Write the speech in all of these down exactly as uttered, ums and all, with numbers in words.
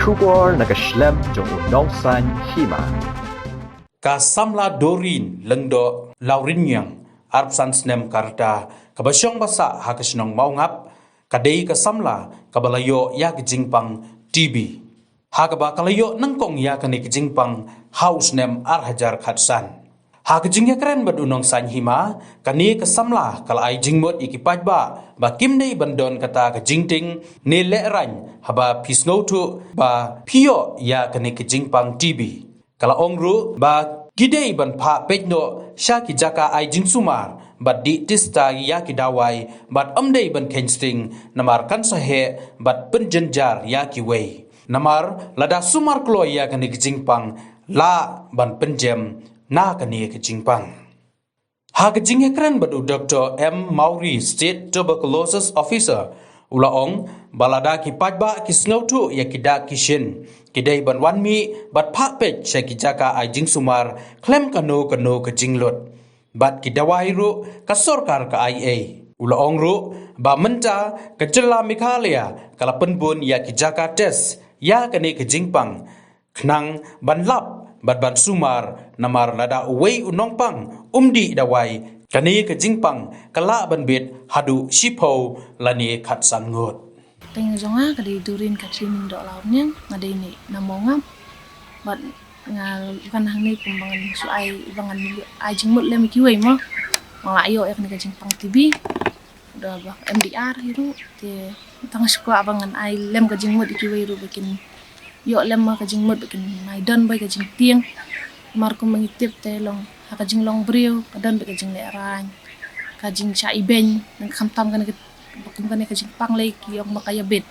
Khubor na ka shlem jong u Nongsaiñ Hima. Ka samla Doreen Lyngdoh Lawriniang, arphew san snem ka rta, kaba shong ba sah ha ka shnong Mawngap, ka dei ka samla kaba la ïoh ïa ka jingpang T B, ha kaba ka la ïoh nyngkong ïa kane ka jingpang ha u snem ar hajar khatsan. Ha ka jingïakren bad u Nongsaiñ Hima, kane ka samla ka la ai jingmut ïa ki paidbah ba kim dei ban don kata ka jingtieng ne lehraiñ haba phi sngewthuh ba phi ïoh ïa kane ka jingpang T B. Ka la ong ruh ba ki dei ban phah peit noh sha ki jaka ai jingsumar bad dih test ïa ki dawai bad ym dei ban kheiñ sting namar kan sa heh bad pynjynjar ïa kiwei. Namar lada sumar kloi ïa kane ka jingpang, lah ban pynjem na kane ka jingpang. Ha ka jingïakren bad u Doktor M Mawrie, State Tuberculosis Officer, u la ong ba lada ki paidbah ki sngewthuh ïa ki dak ki shin, ki dei ban wan mih bad phah peit sha ki jaka ai jingsumar khlem kano kano ka jinglut. Bad ki dawai ruh ka sorkar ka ai ei. U la ong ruh ba mynta ka jylla Meghalaya ka la pynbun ïa ki jaka test ïa kane ka jingpang, khnang ban lap bad ban sumar, namar lada uwei u nongpang um dih dawai, kane ka jingpang ka lah ban bit haduh shiphew lane khatsan ngut. Kyrteng jong nga ka dei Doreen Catherine Lyngdoh Lawriniang, nga dei na Mawngap. Bad nga wan hangne kumba ngan shu ai, ba ngan ai jingmut lem ïa kiwei mo. Nga la ïoh ïa kane ka jingpang T B. Da ba M D R hi ruh, te tang shu kwah ba ngan ai lem ka jingmut ïa kiwei ruh ba kin ïoh lem ma ka jingmut, ba kin ai don bha ka jingtieng. Namar kumba ngi tip te long ha ka jinglong briew ka don bha ka jinglehraiñ, ka jingshah ibeiñ, nang khamtam kane ka, kum kane ka jingpang lei ki ong ba ka ïabit.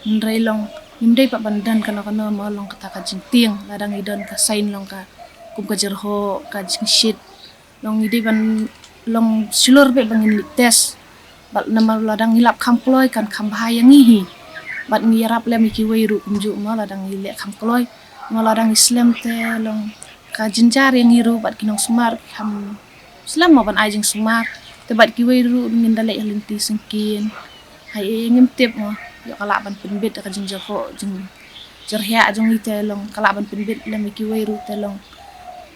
Hynrei long ngim dei pat ban don kano kano mo, long kata ka jingtieng, lada ngi don ka sign long ka, kum ka jyrhoh, ka jingshit, long ngi dei ban long shlur beit ba ngin leit test. Bad namar lada ngi lap kham kloi kan kham bha ïa ngi hi. Bad ngi ïarap lem ïa kiwei ruh kumjuh mo, lada ngi leh kham kloi. Mo lada ngi slem te long ka jynjar ïa ngi ruh bad ki nongsumar kham slem mo ban ai jingsumar. Te bad kiwei ruh ngin da leit ha lynti syngkien. Hai, eh, ngim tip mo, ïoh ka lah ban pynbit ka jingjyrhoh, jingjyrhiah jong ngi te long ka lah ban pynbit lem ïa kiwei ruh te long.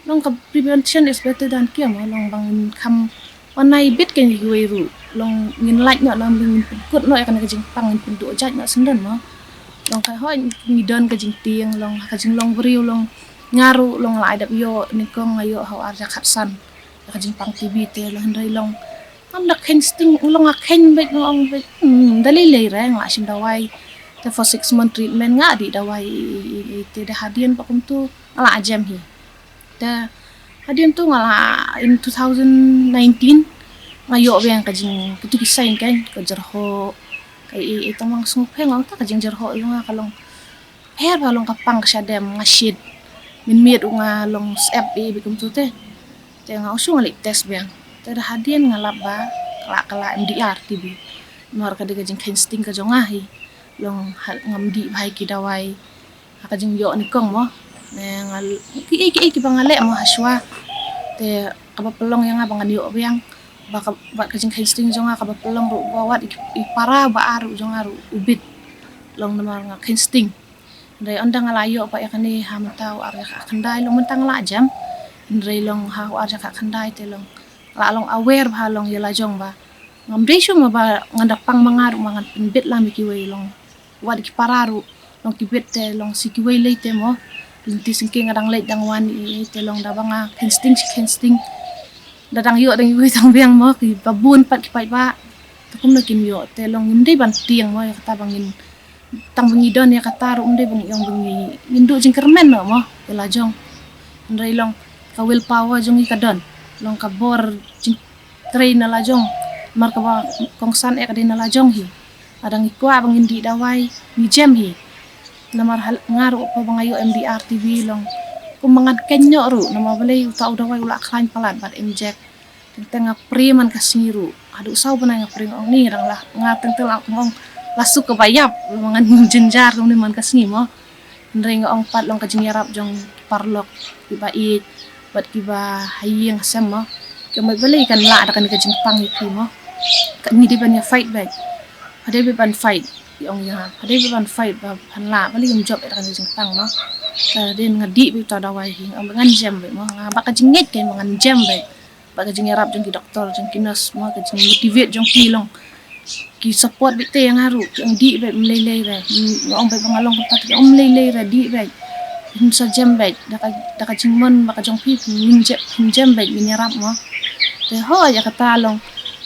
Long ka prevention is better than cure mo, long ba ngin kham wan ai bit ka ïa kiwei ruh. Long ngin lait noh, long ba ngin pynkut noh ïa kane ka jingpang, ngin pynduh jait noh syndon mo. Long ka hoi ngi don ka jingtieng, long ka jinglong briew, long nga ruh long la ai dap ïoh, nyngkong nga ïoh ha u ar hajar khatsan. Ka jingpang T B te long, hynrei long ngam da kheiñ sting, long nga kheiñ beit, nga ong beit, hmm, da lei lei re nga la shim dawai. Te for six month treatment nga dih dawai, i, i, i, te da hadien ba kumtu nga la jem hi. Te hadien tu nga la, in two thousand nineteen nga ïoh biang ka jing, kitu ki sign kan, ka jyrhoh, ka i, i, tang ba nga sngewpher nga ong ta ka jingjyrhoh jong nga ka long pher bha, long ka pang ka shadem, nga shit. Mynmiet u nga long sep i beit kumtu te. Te nga ong shu nga leit test biang. Te da hadien nga lap ba ka la, ka la M D R T B. Namar ka dei ka jingkheiñ sting ka jong nga hi. Long ha, ngam dih bha ïa ki dawai ha ka jingïoh nyngkong mo. Ne nga l-, kiei kiei kiba nga leh mo ha shuwa. Te kaba pynlong ïa nga ba ngan ïoh biang, ba ka, ba ka jingkheiñ sting jong nga kaba pynlong ruh ba wat i, i para ba ar ruh jong nga ruh u bit. Long namar nga kheiñ sting. Hynrei ynda nga la ïoh pat ïa kane ha mynta u ar hajar khatkhyndai, long mynta nga la jem. Hynrei long ha u ar hajar khatkhyndai te long la long aware bha, long ïa la jong ba ngam dei shuh ma ba ngan da pang ma nga ruh ma ngan pynbit lam ïa kiwei, long wat ki para ruh long ki bit te long shi kiwei lei te mo. Lynti syngkien nga dang leit dang wan i, i te long da ba nga kheiñ sting shi kheiñ sting. Da dang ïoh dang iwei tang biang mo, kiba bun pat ki paidbah. Te kumno kin ïoh, te long ngim dei ban tieng mo ïa kata ba ngin, tang ba ngi don ïa kata ruh ym dei ba ngi ong ba ngi, ngin duh jingkyrmen noh mo ïa la jong. Hynrei long ka will power jong ngi ka don, long ka bor jingtrei na la jong. Namar kaba kongsan eh ka dei na la jong hi. Lada ngi kwah ba ngin dih dawai ngi jem hi. Namar hal-, nga ruh haba nga ïoh M D R T B long kumba ngan kynnoh ruh, namar balei uta u dawai u la khlaiñ palat bad inject. Teng teng nga prie man ka sngi ruh. Haduh saw bnai nga prie, nga ong ni nga dang la, nga teng teng la ong la suk kaba ïap, la ngan jynjar kumne man ka sngi mo. Hynrei nga ong pat long ka jingïarap jong ki paralok, kiba ïeit bad kiba ha ïing ha sem mo. Ki ong balei kan lah da kane ka jingpang ïa ki mo. Ka ngi dei ban ïa fight beit. Ka dei ban fight. Ong ïa nga, pha dei ban fight ba phan lah, balei ym jop ïa ka jingpang mo. Ka dei nga dih beit uta dawai hi, ong ba ngan jem beit mo, nga ba ka jingngeit ka ba ngan jem beit. Ba ka jingïarap jong ki doktor, jong ki nurse mo, ka jingmotivate jong ki long. Ki support beit te ïa nga ruh, ki ong dih beit, ym lei lei re. Nga ong beit ba nga long kumta, ki ong ym lei lei re, dih beit. Ym sa jem beit, da ka, da ka jingmon ba ka jong phi, ngin jem, ngin jem beit, ngin ïarap mo. Te hooid ïa kata long,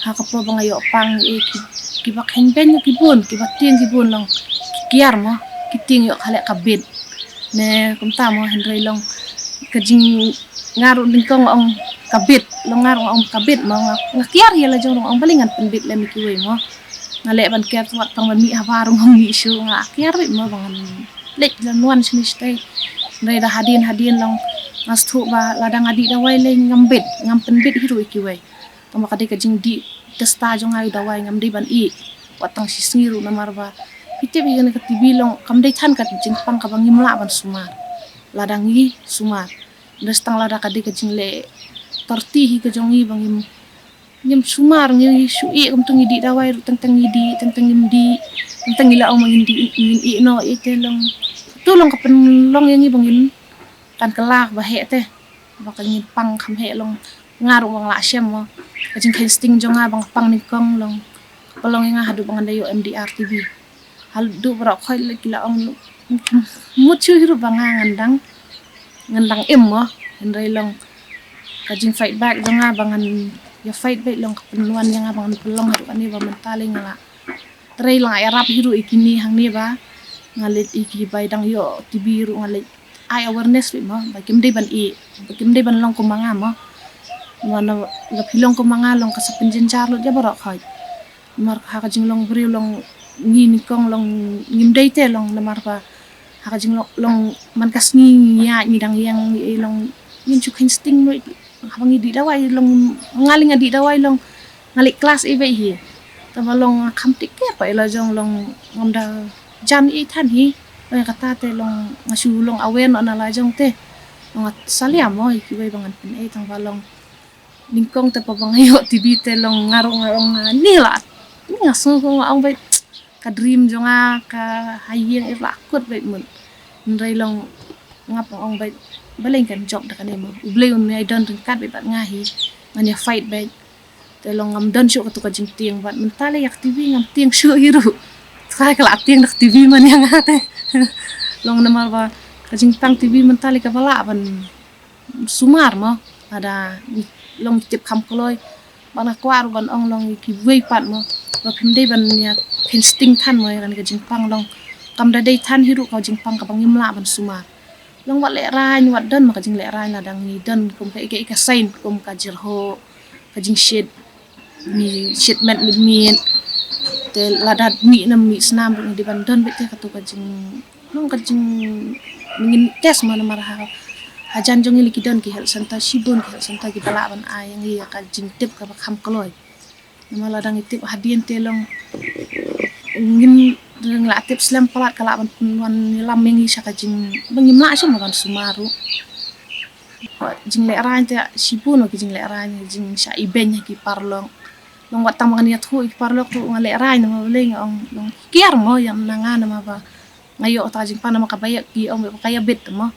ha ka por ba nga ïoh pang, eh, ki, kiba kheiñ beiñ ki bun, kiba tieng ki bun long, ki kiar mo, ki tieng ïoh ka leh ka bit. Ne kumta mo, hynrei long ka jing, nga ruh nyngkong ong ka bit, long nga ruh ong ka bit mo, nga, nga kiar ïa la jong ruh ong balei ngan pynbit lem ïa kiwei mo. Nga leh ban kiar wat tang ban mih haba ruh ong mih shuh, nga kiar beit mo ba ngan leit la nuan shane shatei. Hynrei da hadien hadien long nga sngewthuh ba lada nga dih dawai lei ngam bit, ngam pynbit hi ruh ïa kiwei. Tang ba ka dei ka jingdih testa jong nga ïa u dawai, ngam dei ban ih wat tang shi sngi ruh namar ba phi tip hi kane ka T B long kam dei than ka jingpang kaba ngim lah ban sumar. Lada ngi sumar, hynrei tang lada ka dei ka jingleh torti hi ka jong ngi ba ngim, ngim sumar, ngi shu ih kumta, ngi dih dawai ruh teng teng ngi dih, teng teng ngim dih, teng teng ngi la ong ba ngin dih, ngin ih noh, ite long. Tu long ka pynlong ïa ngi ba ngin kan kylla ba heh te, ba ka jingpang kham heh long. Nga ruh ba nga lah shem mo, ka jingkheiñ sting jong nga ba nga pang nyngkong long ka pynlong ïa nga haduh ba ngan da ïoh M D R T B. Haduh baroh khoit leh ki la ong mut shu hi ruh ba nga ngan dang, ngan dang im mo. Hynrei long ka jingfight back jong nga ba ngan ïa fight back long ka pynwan ïa nga ba ngan pynlong haduh kane ba mynta lei nga la trei, la nga ïarap hi ruh ïa kine hangne ba nga leit ïa ki ba dang ïoh T B ruh nga leit ai awareness beit mo, ba kim dei ban ih, ba kim dei ban long kum ma nga mo. Namar lada phi long kum ma nga long ka sa pynjynjar lut ïa baroh khoit. Namar ha ka jinglong briew long ngi nyngkong long ngim dei te long, namar ba ha ka jinglong, long man ka sngi ngi ïaid ngi dang ïeng ngi long ngin shu kheiñ sting mo. Haba ngi dih dawai long, nga lei nga dih dawai long nga leit klas ei beit hi. Tangba long nga kham take care pat ïa la jong, long ngam da jan ei than hi. Long ïa kata te long nga shu long aware noh na la jong te. Long nga salia mo ïa kiwei ba ngan pynei, tangba long nyngkong te pa ba nga ïoh T B te long nga ruh nga ong nga ni la, ni nga sngew ko nga ong beit ka dream jong nga ka ha ïing i la kut beit mut. Hynrei long nga pang ong beit balei kan jop da kane mo. U Blei un ïai don ryngkat beit bad nga hi. Ngan ïa fight beit. Te long ngam don shuh katu ka jingtieng bad mynta lei ïa ka T B ngam tieng shuh hi ruh. Trai ka la tieng da ka T B man ïa nga te. Long namar ba ka jingpang T B mynta lei ka ba lah ban sumar mo. Lada long tip kham kloi. Ba nga kwah ruh ban ong long ïa kiwei pat mo, ba phim dei ban ïa kheiñ sting than mo ïa kane ka jingpang long. Kam da dei than hi ruh ka jingpang kaba ngim lah ban sumar. Long wat lehraiñ, wat don mo ka jinglehraiñ, lada ngi don kum ka, ka, ka sign kum ka jyrhoh, ka jingshit, ngi shit met mit mit. Te lada mih nam mih snam ruh ngi dei ban don beit te katu ka jing, long ka jing, ngin test mo namar ha, hajan jong ngi lei ki don ki health center shibun, ki health center kiba lah ban ai ïa ngi ïa ka jingtip kaba kham kloi. Namar lada ngi tip hadien te long ngin dang lah tip slem palat ka lah ban pynwan ïalam ïa ngi sha ka jing, ba ngim lah shuh mo ban sumar ruh. Jinglehraiñ te shibun ki jinglehraiñ, jingshah ibeiñ ha ki paralok. Long wat tang ba ngan ïathuh ïa ki paralok ruh nga lehraiñ namar balei nga ong long kiar mo ïa na nga namar ba nga ïoh ta jingpang namar kaba ïa ki ong ba ka ïa bit mo.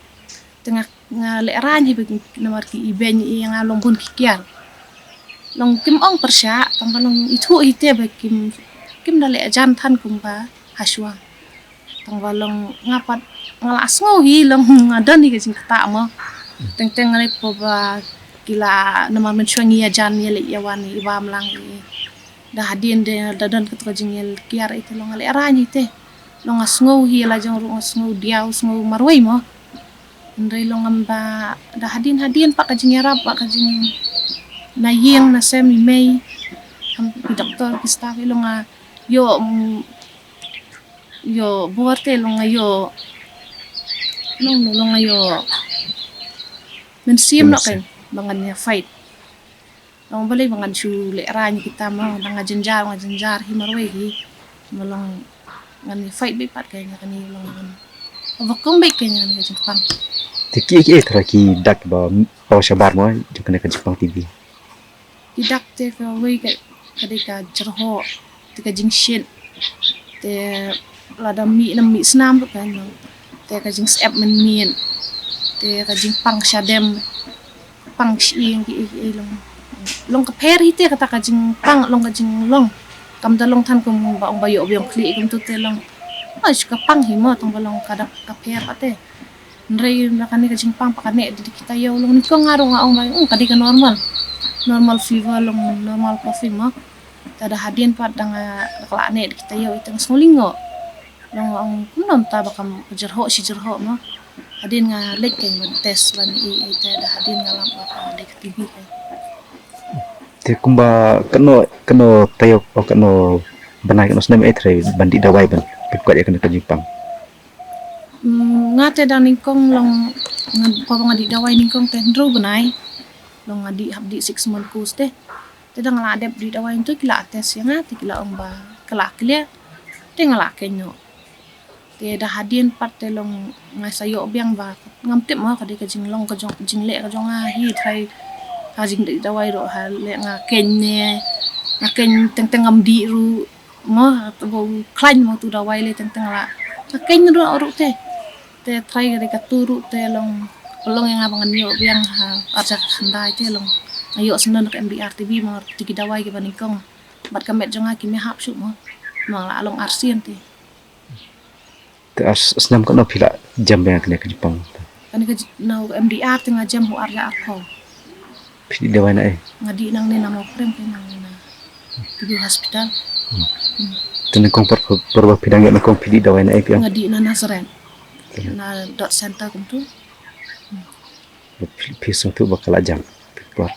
Te nga, nga lehraiñ hi ba ki, namar ki ibeiñ ïa nga long bun ki kiar. Long kim ong pyrshah, tangba long ithuh hi te ba kim, kim da leh jan than kumba hashwa. Tangba long nga pat nga la sngew hi long nga don hi ka jingktah mo. Teng teng nga leh po ba ki la namar mynshuwa ngi ïa jan ïa leit ïa wan i bam lang i. Da hadien de da don katu ka jingïakiar ite long nga lehraiñ hi te. Long nga sngew hi la jong ruh nga sngew diaw sngew marwei mo. Hynrei long ngam ba da hadien hadien pat ka jingïarap pat ka jing na ïing na sem i mei. Kam i doktor ki staff i long nga ïoh, mm, ïoh bor te long nga ïoh, long, long nga ïoh mynsiem noh kan ba ngan ïa fight. Long balei ba ngan shu lehraiñ kita mo, dang nga jynjar, nga jynjar hi marwei hi. Mo long ngan ïa fight beit pat ka ïa kane long ngan overcome beit ka ïa kane ka jingpang. Te ki, ki, ki dak ba paw shabar mo jong kane ka jingpang T B. Ki dak te kawei ka, ka dei ka jyrhoh, te ka jingshit. Te lada mih nam mih snam ruh kan long. Te ka jingsyep mynmiet. Te ka jingpang shadem. Pang shi ïing ki ïing ki ïing long. Long ka pher hi te kata ka jingpang long ka jinglong. Kam da long than kum ba ong ba ïoh biang khlieh kumtu te long. Ai shu ka pang hi mo tang ba long ka da ka pher pat te. Hynrei na kane ka jingpang pat ka neh da kita ïew long nyngkong nga ruh nga ong ba ong ka dei ka normal. Normal fever long normal coughing mo. Te da hadien pat da nga da ka la neh da kita ïew ita nga sngewlyngngoh. Long ong kumno mynta ba kam jyrhoh shi jyrhoh mo. Hadien nga leit kein ban test ban i i te da hadien nga lap ba ka dei ka T B kein. Te kumba kano kano taïew o kano bnai kano snem eh trai ban dih dawai ban pynkoit ïa kano ka jingpang. Hmm, nga te da nyngkong long nga pa nga dih dawai nyngkong te hynriew bnai. Long nga dih hap dih six month course te. Te da nga la dep dih dawai ntu ki la test ïa nga te ki la ong ba ka la clear. Te nga la kein noh. Te da hadien pat te long nga sa ïoh biang ba ngam tip mo ka dei ka jinglong ka jong jingleh ka jong nga hi trai ka jingdih dawai ruh ha leh nga kein ne nga kein teng teng ngam dih ruh mo tu ba u khlaiñ mo tu dawai leh teng teng la nga kein ruh ruh te te trai ka dei ka tu ruh te long long ïa nga ba ngan ïoh biang ha arja ka khyndai te long nga ïoh sngewdon ka M D R T B mo te ki dawai ki ba nyngkong bad ka met jong nga ki me hap shuh mo ma la long arsien te. Te ar snem kano phi la jem biang kane ka jingpang? Kane ka ji- na M D R te nga jem u arja arphew. Phi dih dawai na eh? Nga dih nangne na Mawprem ke nangne na T B hospital. Te nyngkong por por ba phi dang ïoh nyngkong phi dih dawai na eh phi? Nga dih na Nazareth. Na dot center kumtu. Phi sngewthuh ba ka la jam. Phi por.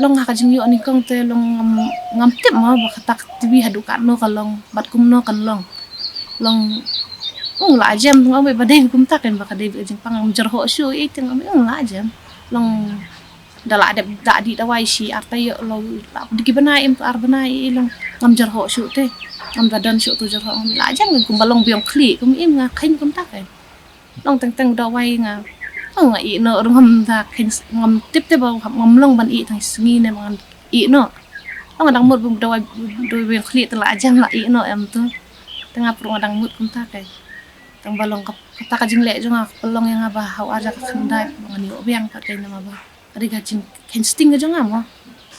Long ha ka jingïoh nyngkong te long ngam ngam tip mo ba kata ka T B haduh katno ka long bad kumno kan long. Long ung la jem ngam ba dei kumta kan ba ka dei jingpang ngam jyrhoh shuh i te ngam ung la jem. Long da la dep da dih dawai shi ar taïew long la dih ki bnai em tu ar bnai i long ngam jyrhoh shuh te. Ngam da don shuh tu jyrhoh ngam la jem kumba long biang khlieh kum im nga khein kumta kan. Long teng teng dawai nga. Oh nga ih noh ruh ngam da khein ngam tip te ba ngam long ban ih tang sngi ne ban ih noh. Long dang mut bum dawai dawai biang khlieh te la jam la ih noh em tu. Te nga pyrshah nga dang mut kumta kai. Tang ba long ka kata ka jingleh jong nga ka pynlong ïa nga ba ha u arja ka khyndai ba ngan ïoh biang pat kai namar ba ka dei ka jingkheiñ sting ka jong nga mo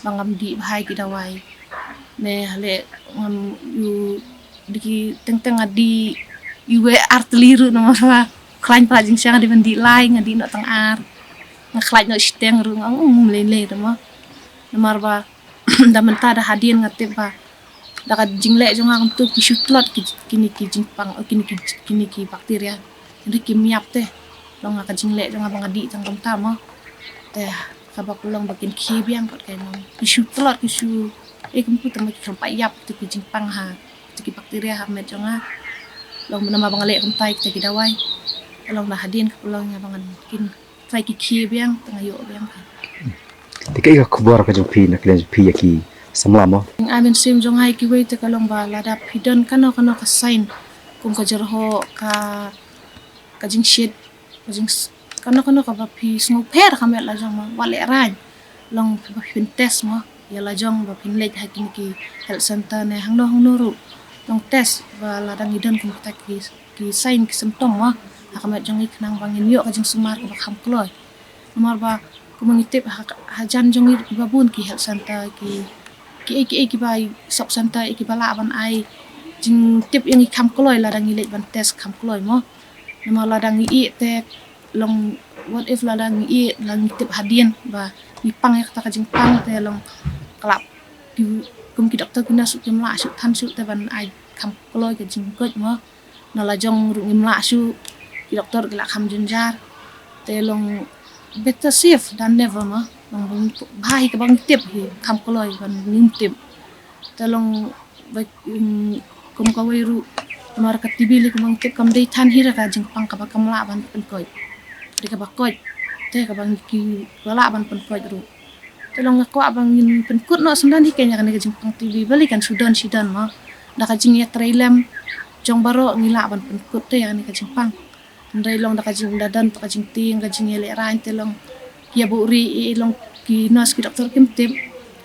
ba ngam dih bha ïa ki dawai. Ne hale ngam ïu dei ki teng teng nga dih ïu wei ar tylli ruh namar ba khlaiñ para jingshisha nga dei ban dih lai nga dih noh tang ar. Nga khlaiñ noh shiteng ruh nga ong um lei lei ruh mo. Namar ba da mynta da hadien nga tip ba da ka jingleh jong nga kumtu ki shu tlot ki kine ki jingpang kine ki kine ki bakteria. Hynrei kim ïap te. Long nga ka jingleh jong nga ba nga dih tang kumta mo. Te kaba pynlong ba kin khie biang pat kai mo. Ki shu tlot ki shu eh kumtu te mo ki khlem pat ïap te ki jingpang ha te ki bakteria ha met jong nga. Long namar ba nga leh kumta ïa kita ki dawai. Long da hadien ka pynlong nga ba ngan kin trai ki khie biang te nga ïoh biang. Te kaei ka khubor ka jong phi na ka liang jong phi ïa ki samla mo? Ai mynsiem jong nga ïa kiwei te ka long ba lada phi don kano kano ka sign kum ka jyrhoh ka ka jingshit ka jing kano kano kaba phi sngewpher ka met la jong mo wat leh raiñ long phi ba phin test mo. Ïa la jong ba phin leit ha kine ki health center ne hangno hangno ruh long test ba lada ngi don kum kita ki ki sign ki symptom mo ha ka met jong ngi khnang ba ngin ïoh ka jingsumar kaba kham kloi. Namar ba kumba ngi tip ha hajan jong ngi kiba bun ki health center ki kiei kiei kiba sub center kiba lah ban ai jingtip ïa ngi kham kloi lada ngi leit ban test kham kloi mo. Namar lada ngi ïeh te long what if lada ngi ïeh la ngi tip hadien ba ngi pang ïa kata ka jingpang te long ka la ki kum ki doktor ki nurse kim lah shuh than shuh te ban ai kham kloi ka jingkoit mo. Na la jong ruh ngim lah shuh ki doktor ki la kham jynjar te long better safe than never mo. Long bha hi kaba ngi tip hi kham kloi ban ngim tip te long ba kum kawei ruh namar ka T B lei kum ngi tip kam dei than hi ra ka jingpang kaba kam lah ban pynkoit. Dei kaba koit te kaba ngi ki lah ban pynkoit ruh. Te long nga kwah ba ngin pynkut noh syndon hi kane ka jingpang T B balei kan shu don shi don mo. Da ka jingïatreilang jong baroh ngi lah ban pynkut te ïa kane ka jingpang. Hynrei long da ka jing da don ka jingtieng ka jingïalehrain te long ki ïa buhrieh long ki nurse ki doktor kim tip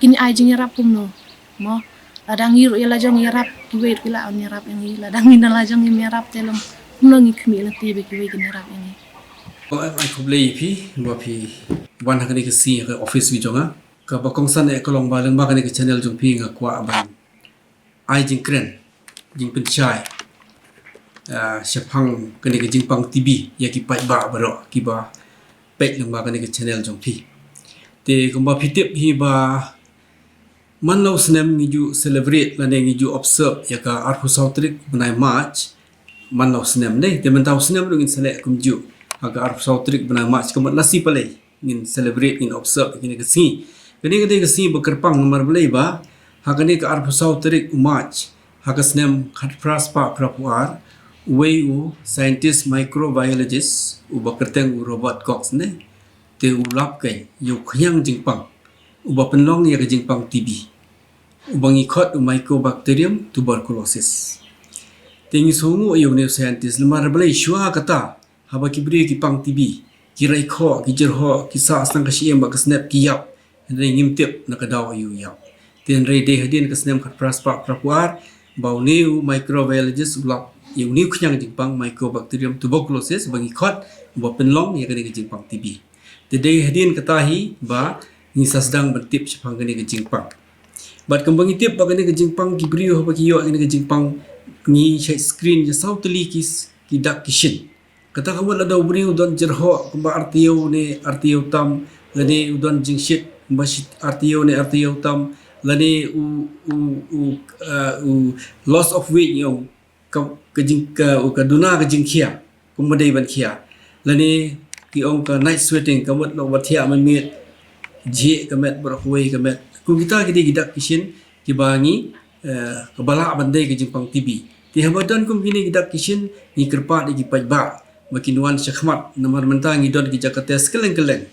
kin ai jingïarap kumno mo. Lada ngi ruh ïa la jong ïarap, kiwei ruh ki lah ban ïarap ïa ngi. Lada ngi na la jong ngim ïarap te long kumno ngi khmih lynti ba kiwei kin ïarap ïa ngi. Ai khublei ïa phi ba phi wan ha kane ka sngi ha ka office ka jong nga. Kaba kongsan eh ka long ba lyngba kane ka channel jong phi nga kwah ban ai jingkren, jingpynshai, ah, shaphang kane ka jingpang T B ïa ki paidbah baroh kiba peit lyngba kane ka channel jong phi. Te kumba phi tip hi ba man la u snem ngi ju celebrate lane ngi ju observe ïa ka arphew saw tarik bnai March. Man la u snem dei, te mynta u snem ruh ngin sa leh kumjuh ha ka arphew saw tarik bnai March, ka mut lashai palei ngin celebrate, ngin observe kane ka sngi. Kane ka dei ka sngi ba kyrpang namar balei ba ha kane ka arphew saw tarik u March ha ka snem khatphra spah phraphew ar, uwei u scientist microbiologist uba kyrteng u Robert Koch ne, te u lap kai ïa u khñiang jingpang uba pynlong ïa ka jingpang T B, uba ngi khot u Mycobacterium tuberculosis. Te ngi sngewnguh ïa une u scientist namar balei shuwa kata haba ki briew ki pang T B, ki rai khoh, ki jyrhoh, ki sah tang ka shyieng bad ka snep, ki ïap. Hynrei ngim tip na ka daw aïu u ïap. Te hynrei dei hadien ka snem khatphra spah phraphew ar ba une u microbiologist u lap ïa une u khñiang jingpang Mycobacterium tuberculosis ba ngi khot uba pynlong ïa kane ka jingpang T B. Te dei hadien kata hi ba ngi sa sdang ban tip shaphang kane ka jingpang. Bad kumba ngi tip ba kane ka jingpang, ki briew haba ki ïoh kane ka jingpang, ngi shait screen ïa saw tylli ki s-, ki dak ki shin. Kata ka mut lada u briew u don jyrhoh kumba artiew ne artiew tam, lane u don jingshit kumba shit artiew ne artiew tam, lane u, u, u, uh, u loss of weight ïa u ka, ka jing, ka, u ka duna ka jingkhia kumba dei ban khia. Lane ki ong ka night sweating, ka mut lok ba thiah mynmiet, jhieh ka met baroh kawei ka met. Kum kita ki dei ki dak ki shin kiba ngi, eh, kaba lah ban dei ka jingpang T B. Te haba don kum kine ki dak ki shin, ngi kyrpad ïa ki paidbah ba kin wan shakhmat namar mynta ngi don ki jaka test kylleng kylleng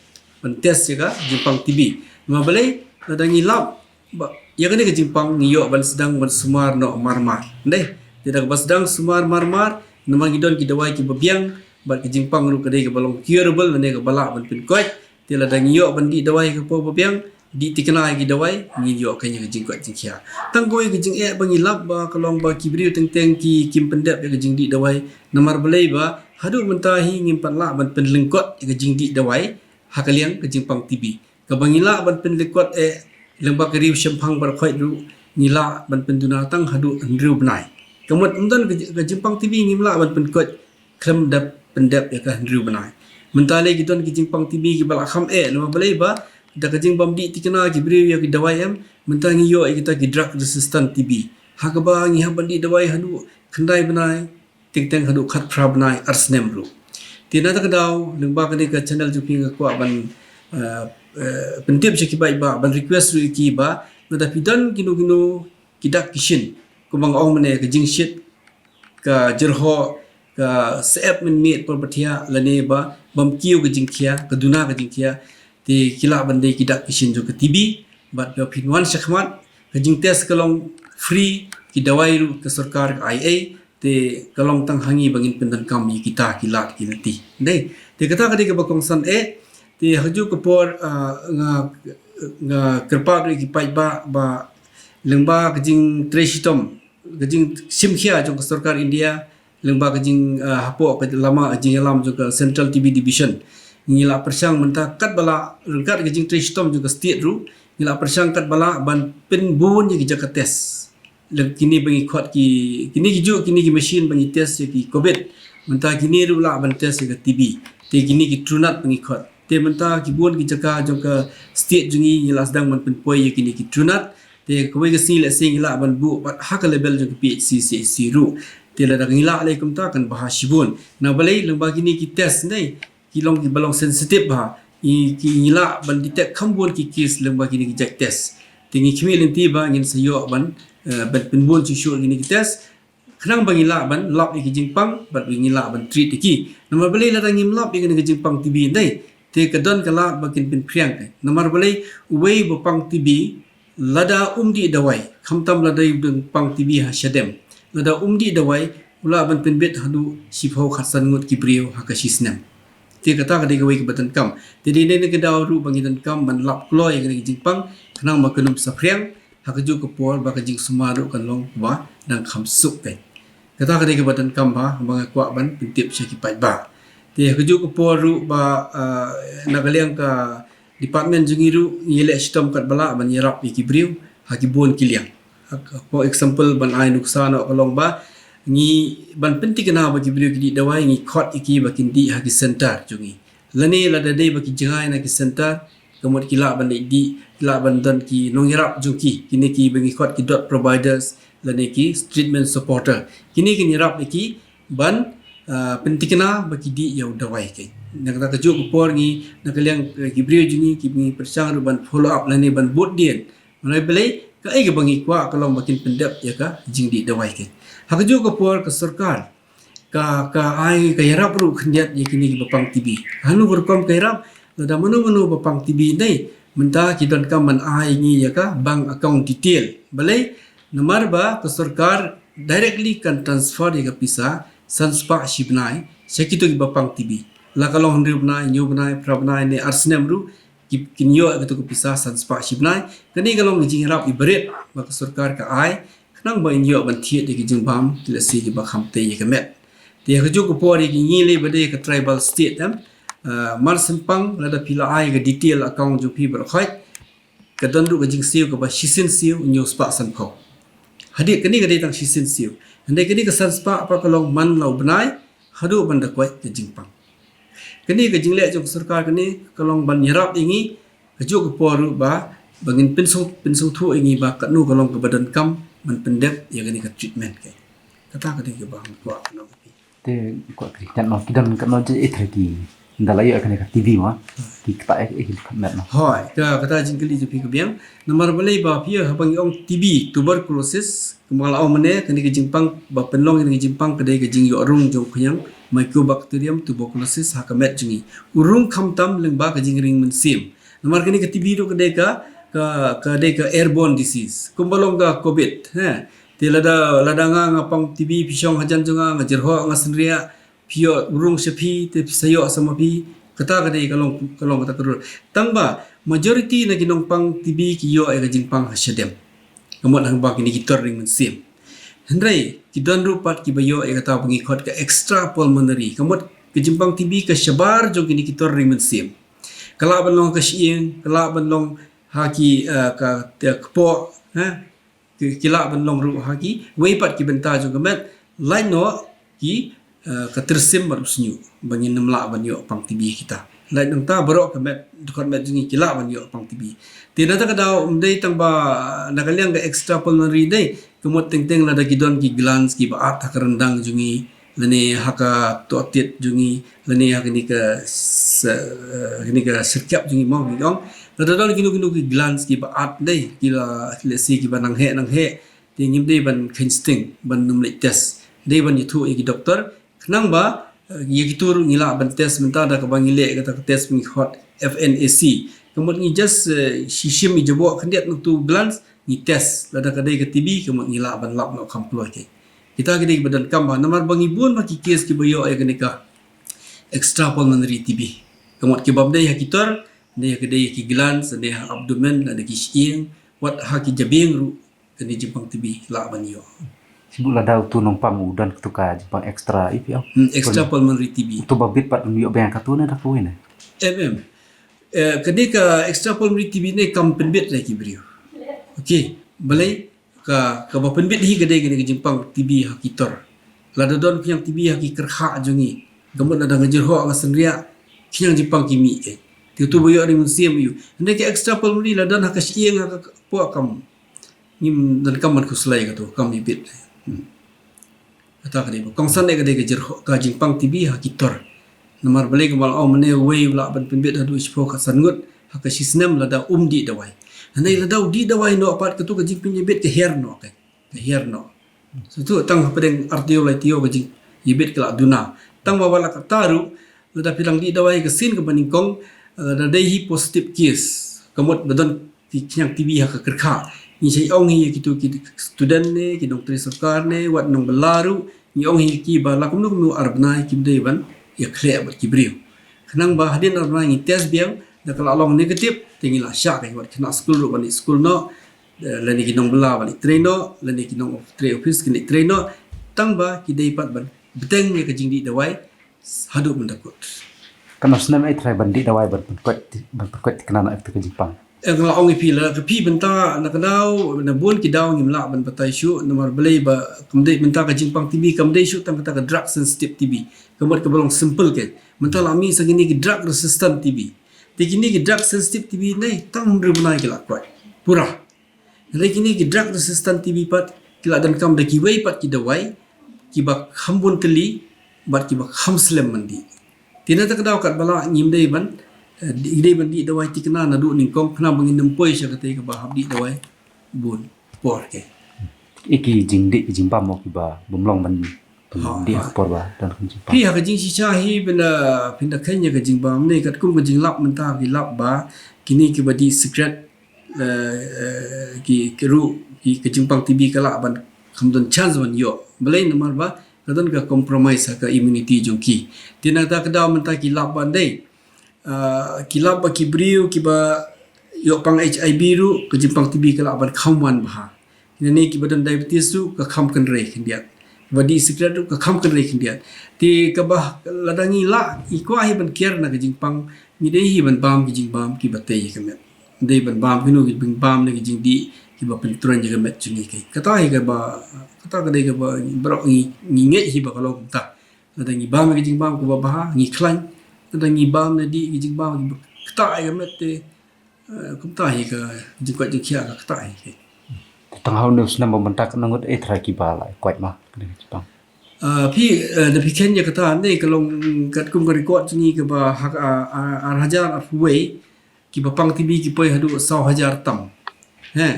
ban test ïa ka jingpang T B. Namar balei, lada ngi lap ba ïa kane ka jingpang ngi ïoh ban sdang ban sumar noh marmar. Dei, te da kaba sdang sumar marmar, namar ngi don ki dawai kiba biang, bad ka jingpang ruh ka dei kaba long curable lane kaba lah ban pynkoit. Te lada ngi ïoh ban dih dawai ha ka por ba biang, dih thikna ïa ki dawai, ngin ïoh kane ka jingkoit jingkhia. Tang kawei ka jingeh ba ngi lap ba ka long ba ki briew teng teng ki, kim pyndep ïa ka jingdih dawai. Namar balei ba haduh mynta hi ngim pat lah ban pynlyngkot ïa ka jingdih dawai ha ka liang ka jingpang T B. Kaba ngi lah ban pynlyngkot eh lyngba ka riew shemphang baroh khoit ruh ngi lah ban pynduna tang haduh hynriew bnai. Ka mut ym don ka, ka jingpang T B ngim lah ban pynkoit khlem da pyndep ïa ka hynriew bnai. Mynta lei ki don ki jingpang T B kiba la kham eh, namar balei ba da ka jingbym dih thikna ki briew ïa ki dawai em, mynta ngi ïoh ïa kita ki drug resistant T B. Ha kaba ngi hap ban dih dawai haduh khyndai bnai, teng teng haduh khatphra bnai, ar snem ruh. Te na kata ka daw lyngba kane ka channel jong phi nga kwah ban, eh, eh, pyntip sha ki paidbah, ban request ruh ïa ki ba lada phi don kino kino ki dak ki shin, kumba nga ong mynne, ka jingshit, ka jyrhoh, ka syep mynmiet por ba thiah, lane ba bym kiew ka jingkhia, ka duna ka jingkhia, te ki lah ban dei ki dak ki shin jong ka T B. Bad ba phin wan shakhmat, ka jingtest ka long free, ki dawai ruh ka sorkar ka ai ei, te ka long tang ha ngi ba ngin pyndonkam ïa kita ki lad ki lynti. Dei, te kata ka dei kaba kongsan eh, te ha kajuh ka por, ah, nga, nga kyrpad ruh ïa ki paidbah ba lyngba ka jingtrei shitom, ka jingshim khia jong ka sorkar India, lyngba ka jing, ah, hapoh ka lama jingïalam jong ka Central T B Division. Ngi la pyrshang mynta katba lah, ryngkat ka jingtrei shitom jong ka state ruh, ngi la pyrshang katba lah ban pynbun ïa ki jaka test. Lem kine ba ngi khot ki, kine ki juh, kine ki machine ba ngi test ïa ki covid. Mynta kine ruh lah ban test ïa ka T B. Te kine ki TrueNat ba ngi khot. Te mynta ki bun ki jaka jong ka state jong ngi, ngi la sdang ban pynpoi ïa kine ki TrueNat. Te kawei ka sngi lehse ngi lah ban buh pat ha ka level jong ka P H C, C H C ruh. Te lada ngi lah lei kumta kan bha shibun. Na balei, lyngba kine ki test, dei, ki long kiba long sensitive bha. Ngi, ki, ngi lah ban detect kham bun ki case lyngba kine ki jait test. Te ngi khmih lynti ba ngin sa ïoh ban, eh, ban pynbun shuh shuh kine ki test. Khnang ba ngi lah ban lap ïa ki jingpang, bad ba ngi lah ban treat ïa ki. Namar balei, lada ngim lap ïa kine ki jingpang T B, dei, te ka don ka lad ba kin pynphriang ka. Namar balei, uwei ba pang T B, lada um dih dawai, khamtam lada u dang pang T B ha shadem, lada um dih dawai, u lah ban pynbit haduh shiphew khatsan ngut ki briew ha ka shisnem. Te kata ka dei kawei kaba donkam. Te dei na ka daw ruh ba ngi donkam ban lap kloi ïa kane ka jingpang, khnang ba kan ym saphriang, Ha kajuh ka por ba ka jingsumar ruh kan long ba dang kham suk kein. Kata ka dei kaba donkam ba, ba nga kwah ban pyntip sha ki paidbah. Te ha kajuh ka por ruh ba, ah, na ka liang ka department jong ngi ruh ngi leh shitom katba lah ban ïarap ïa ki briew ha ki bun ki liang. Ha ka, for example, ban ai nuksa noh ka long ba ngi ban pynthikna ba ki briew ki dih dawai, ngi khot ïa ki ba kin dih ha ki center jong ngi. Lane lada dei ba ki jngai na ki center, ka mut ki lah ban dih, ki lah ban don ki nongïarap jong ki, kine kiba ngi khot ki dot providers lane ki treatment supporter. Kine kin ïarap ïa ki ban, ah, pynthikna ba ki dih ïa u dawai kein. Na kata kajuh ka por ngi, na ka liang, eh, ki briew jong ngi kiba ngi pyrshang ruh ban follow up lane ban bud dien. Namar balei, kaei kaba ngi kwah ka long ba kin pyndep ïa ka jingdih dawai kein. Ha kajuh ka por ka sorkar ka, ka ai, ka ïarap ruh khyndiat ïa kine kiba pang T B. Hano ka rukom ka ïarap? Lada mano mano ba pang T B dei, mynta ki donkam ban ai ïa ngi ïa ka bank account detail. Balei? Namar ba ka sorkar directly kan transfer ïa ka pisa san spah shi bnai sha kito kiba pang T B. La ka long hynriew bnai, hynñiew bnai, phra bnai ne ar snem ruh, ki, kin ïoh ïa kato ka pisa san spah shi bnai. Kane ka long ka jingïarap iba rit ba ka sorkar ka ai khnang ba in ïoh ban thied ïa ki jingbam, ki lehse kiba kham tei ïa ka met. Te ha kajuh ka por ïa ki, ngi lei ba dei ka tribal state, em, ah, mar shen pang, lada phi la ai ka detail account jong phi baroh khoit, ka don ruh ka jingsiew kaba shisien siew hynñiew spah sanphew. Hadien kane ka dei tang shisien siew. Hynrei kane ka san spah pat ka long man la u bnai haduh ban da koit ka jingpang. Kane ka jingleh jong ka sorkar kane ka long ban ïarap ïa ngi kajuh ka por ruh ba, ba ngin pynsong, pynsngewthuh ïa ngi ba katno ka long kaba donkam ban pyndep ïa kane ka treatment kein. Kata ka dei kaba nga kwah ban ong ïa phi. Te kwah kylli, katno ki don, katno jait ki da la ïoh kane ka T B mo? Ki kata eh, eh, ki met mo? Hooid, ka, kata jingkylli jong phi ka biang. Namar balei ba phi ïa, haba ngi ong T B, tuberculosis, kumba la ong mynne, kane ka jingpang, ba pynlong kane ka jingpang ka dei ka jingïoh rung jong u khñiang Mycobacterium tuberculosis ha ka met jong ngi. U rung khamtam lyngba ka jingring mynsiem. Namar kane ka T B ruh ka dei ka, ka, ka dei ka airborne disease. Kumba long ka covid, he. Te lada, lada nga, nga pang T B, phi shong hajan jong nga, nga jyrhoh, nga synriah, phi ïoh u rung sha phi, te phi sa ïoh sa ma phi. Kata ka dei ka long, ka long kata ka rul. Tang ba majority na ki nongpang T B ki ïoh ïa ka jingpang ha shadem. Ka mut hangba kine ki tor ring mynsiem. Hynrei ki don ruh pat kiba ïoh ïa kata ba ngi khot ka extrapulmonary. Ka mut ka jingpang T B ka shabar jong kine ki tor ring mynsiem. Ka lah ban long ha ka shyieng, ka lah ban long ha ki, eh, ka, ka kpoh, eh, ki, ki lah ban long ruh ha kiwei pat ki bynta jong ka met, lait noh ki, eh, ka tyrsim bad u shñiuh ba ngin ym lah ban ïoh pang T B kita. Lait nangta baroh ka met, dkhot met jong ngi ki lah ban ïoh pang T B. Te na kata ka daw ym dei tang ba na ka liang ka extrapulmonary dei, ka mut teng teng lada ki don ki glands kiba at ha ka ryndang jong ngi, lane ha ka tohtit jong ngi, lane ha kane ka se-, eh, kane ka syrkhep jong ngi mo, ngi ong. Lada don kino kino ki glands kiba at dei, ki la, let's say, kiba nang heh, nang heh, te ngim dei ban kheiñ sting, ban ym leit test. Dei ban ïathuh ïa ki doktor, khnang ba, eh, ïa kito ruh ngi lah ban test mynta da kaba ngi leh kata ka test ba ngi khot F N A C. Ka mut ngi just, eh, shim i jaboh khyndiat na uto u glands, ngi test. Lada ka dei ka T B, ka mut ngi lah ban lap noh kham kloi kein. Kita ki dei kiba donkam bha, namar ba ngi bun bha ki case kiba ïoh ïa kane ka extrapulmonary T B. Ka mut kibym dei ha ki tor, dei ha ki, dei ha ki glands, dei ha abdomen, lane ki shyieng, wat ha ki jabieng ruh, kane jingpang T B lah ban ïoh. Shu lada uto u nongpang u don kato ka jingpang extra, i phi ong? Hmm, extrapulmonary T B. Uto ba bit pat un ïoh biang kato ne da kawei ne? Em, em. Eh, kane ka extrapulmonary T B ne kam pynbit ïa ki briew. Okay, balei? Ka, kaba pynbit hi ka dei kane ka jingpang T B ha ki tor. Lada don khñiang T B ha ki kyrkhah jong ngi, ka mut lada nga jyrhoh, nga synriah, khñiang jingpang ki mih kein. Te uto ba ïoh ring mynsiem aiu? Hynrei ka extrapulmonary lada don ha ka shyieng, ha ka kpoh, kam, ngim donkam ban khuslai kato, kam ïa bit. Hmm. Kata ka dei ba kongsan eh ka dei ka jyrhoh, ka jingpang T B ha ki tor. Namar balei, kumba la ong mynne, uwei u lah ban pynbit haduh shiphew khatsan ngut ha ka shi snem lada um dih dawai. Hynrei lada u dih dawai noh pat, kato ka jingpynïabit ka hiar noh, ka, ka hiar noh. Shuh shuh tang hapdeng ar taïew lai taïew ka jingïabit ka la duna. Tang ba wat la katta ruh, lada phi dang dih dawai ka sien kaba nyngkong, lada dei hi positive case, ka mut ba don ki khñiang T B ha ka kyrkhah, ngi sa ong hi ïa kito ki student ne, ki nongtrei sorkar ne, wat nongbylla ruh, ngi ong hi ïa ki ba la kumno kumno ar bnai kim dei ban ïakhleh bad ki briew. Khnang ba hadien ar bnai ngi test biang, da ka la long negative, te ngi la shah kein, wat khynnah skul ruh ban leit skul noh. Eh, lane ki nongbylla ba leit trei noh, lane ki nong trei office ki leit trei noh, tang ba ki dei pat ban bteng ïa ka jingdih dawai haduh mynta kut. Katno snem eh trai ban dih dawai ban pynkoit, ban pynkoit thikna na ka jingpang? Eh, nga la ong ïa phi la, ka phi bynta na ka daw, na bun ki daw ngim lah ban batai shuh, namar balei ba kam dei bynta ka jingpang T B, kam dei shuh tang kata ka drug sensitive T B. Ka mut kaba long simple keiñ. Mynta la mih sa kine ki drug resistant T B. Te kine ki drug sensitive T B ne tang hynriew bnai ki la koit. Pura. Hynrei kine ki drug resistant T B pat ki la donkam da kiwei pat ki dawai kiba kham bun tylli bad kiba kham slem ban dih. Te na kata ka daw katba lah ngim dei ban, eh, dei ban dih dawai thikna naduh nyngkong khnang ba ngin ym poi sha kata kaba hap dih dawai bun por keiñ. Ïa ki jingdih ki jingbam mo kiba bym long ban dih ha ka por ba donkam jingpang. Phi ha ka jingshisha hi phin da, phin da kheiñ ïa ka jingbam ne katkum ka jinglap mynta ki lap ba kine kiba dih sikret, eh, eh, ki, ki ruh ki, ka jingpang T B ka lah ban kham don chance ban ïoh. Balei? Namar ba ka don ka compromise ha ka immunity jong ki. Te na kata ka daw mynta ki lap ban dei, ah, ki lap ba ki briew kiba ïoh pang H I V ruh ka jingpang T B ka lah ban kham wan bha. Kine kiba don diabetes ruh ka kham kynrei khyndiat. Ba dih sikret ruh ka kham kynrei khyndiat. Te kaba lada ngi lah, ngi kwah hi ban kiar na ka jingpang, ngi dei hi ban bam ki jingbam kiba tei ïa ka met. Dei ban bam kino ki jingbam ne ki jingdih kiba pyntrein ïa ka met jong ngi keiñ. Kata hi kaba, kata ka dei kaba baroh ngi, ngi ngeit hi ba ka long kumta. Lada ngi bam ki jingbam kiba bha, ngi khlaiñ. Lada ngi bam ne dih ki jingbam kiba ktah ïa ka met te, eh, kumta hi ka jingkoit jingkhiah ka ktah hi keiñ. Tang ha une u snem ba mynta katno ngut eh trai kiba la koit ma kane ka jingpang? Ah, phi, eh, da phi kheiñ ïa kata ne ka long katkum ka record jong ngi kaba ha ka, ah, ah, ar hajar arphew wei kiba pang T B ki poi haduh saw hajar tam. He.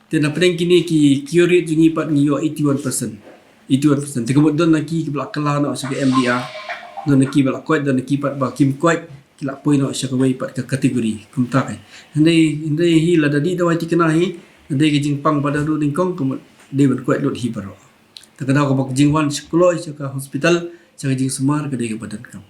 Te na pdeng kine ki cure rate jong ngi pat ngi ïoh eighty one percent. Eighty one percent. Te ka mut don na ki kiba la kylla noh sha ka M D R. Don na ki ba la koit, don na ki pat ba kim koit, ki la poi noh sha kawei pat ka category. Kumta keiñ. Hynrei, hynrei hi lada dih dawai thikna hi, hynrei ka jingpang ba naduh nyngkong ka mut dei ban koit lut hi baroh. Te ka daw kaba ka jingwan sha kloi sha ka hospital, sha ka jingsumar ka dei kaba donkam.